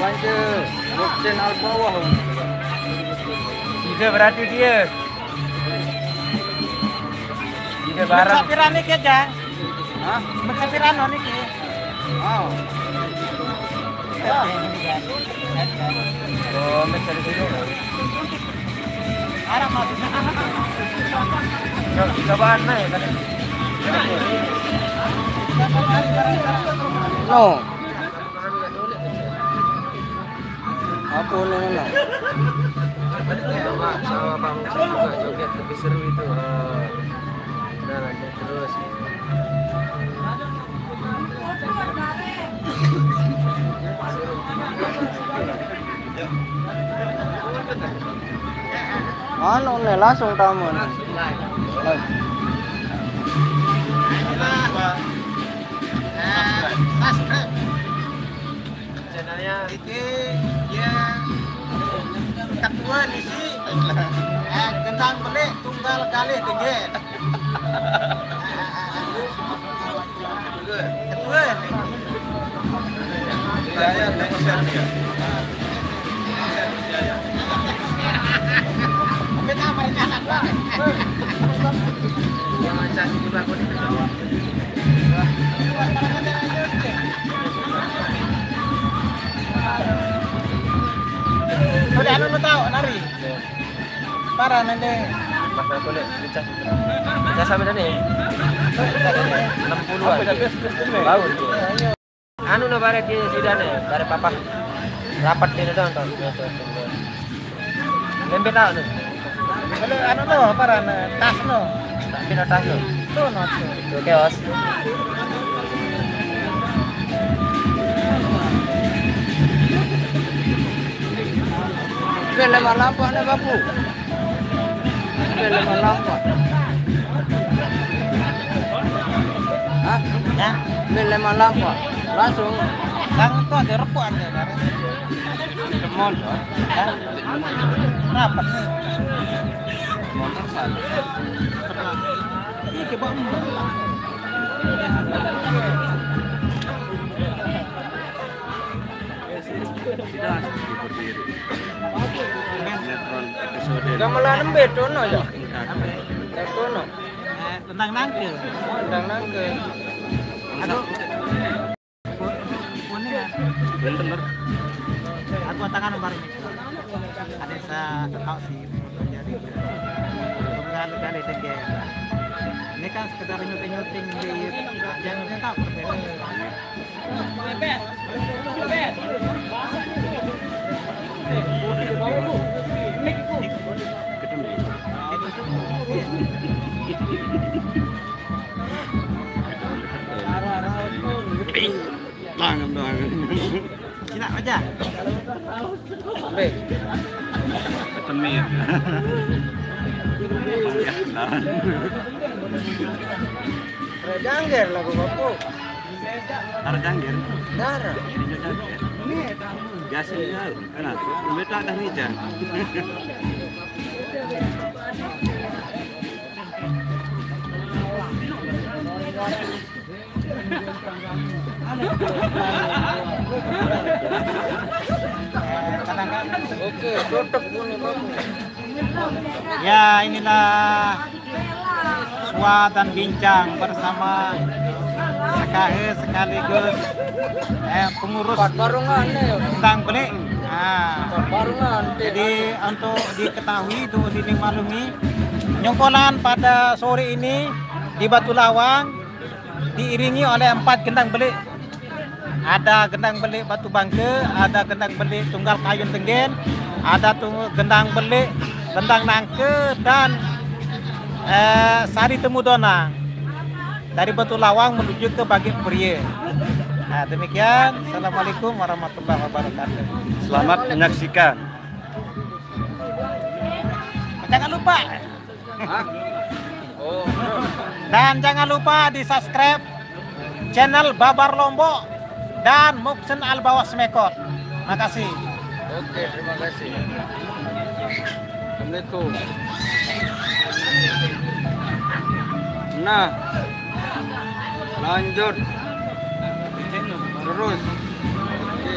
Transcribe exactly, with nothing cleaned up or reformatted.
Lanjut, boxing al bawah. Tiga berarti dia. Tiga barang. Sapiran ni ke, Jang? Hah? Sapiran ni ke? Oh. Oh, mix dari sini. Arah masuk. Cobaan naik tadi. No. Apa lo nak? Sama Bang juga joget, lebih seru itu. Oh. Udah, lanjut terus. Anu nih, langsung tamu nih. Channelnya ini, ya, ketua misi, eh, gendang belik tunggal galih dengge. Ketua. Udah anu, lu tahu nari? Parah nende. Pas aku lihat, pecah. Pecah sampai tadi. Enam puluhan. Bau. Anu na bare dia sida ne, bare papa. Rapat dia dong, tau. Lembe tau ne. Kalau anu no, apa rana? Tas no. Tak kira tas no. Tuh no tuh. Oke, Os. Bele malampa ne, Bapu. Bele malampa. Hah? Ya. Bele malampa. Langsung. Sang itu ada repot ada, kan? Demon. Hah? Kenapa? Motor sana. Ini coba. Sinetron episode. Gamelan nembe tono ya? Tono. Eh, tentang nangke. Oh, tentang nangke. Aduh. Kuning ya. Bener. Aku tangan baru nih. Ada sa-, sekau sih. Jadi, tunggal kali dengge. Ini kan sekedar nyuting-nyuting di, nah, jangan tahu perbedaan. Tangan doang. Cina aja. Be. Ketemi ya. Jangger lagu apa? Ada jangger. Darah. Ini jangger. Biasanya, kenapa? Beta dah ni, Jan. Oke, cocok bunyi bagus. Ya, inilah suat dan bincang bersama sekahe sekaligus, eh, pengurus Empat Barungan nih. Gendang Belik. Nah, Empat Barungan, jadi untuk diketahui, untuk dimaklumi, nyongkolan pada sore ini di Batu Lawang diiringi oleh empat gendang belik. Ada gendang belik Batu Bangke, ada gendang belik Tunggal Kayun Denggen, ada tu-, gendang belik Gendang Nangke, dan, eh, Sari Temu Donang. Dari Batu Lawang menuju ke Bagik Pria. Nah, demikian. Assalamualaikum warahmatullahi wabarakatuh. Selamat menyaksikan. Jangan lupa. Hah? Oh. Dan jangan lupa di-subscribe channel Babar Lombok dan Muksin Al Bawas Mekot. Makasih. Oke, terima kasih. Assalamualaikum. Nah, lanjut. Terus. Oke.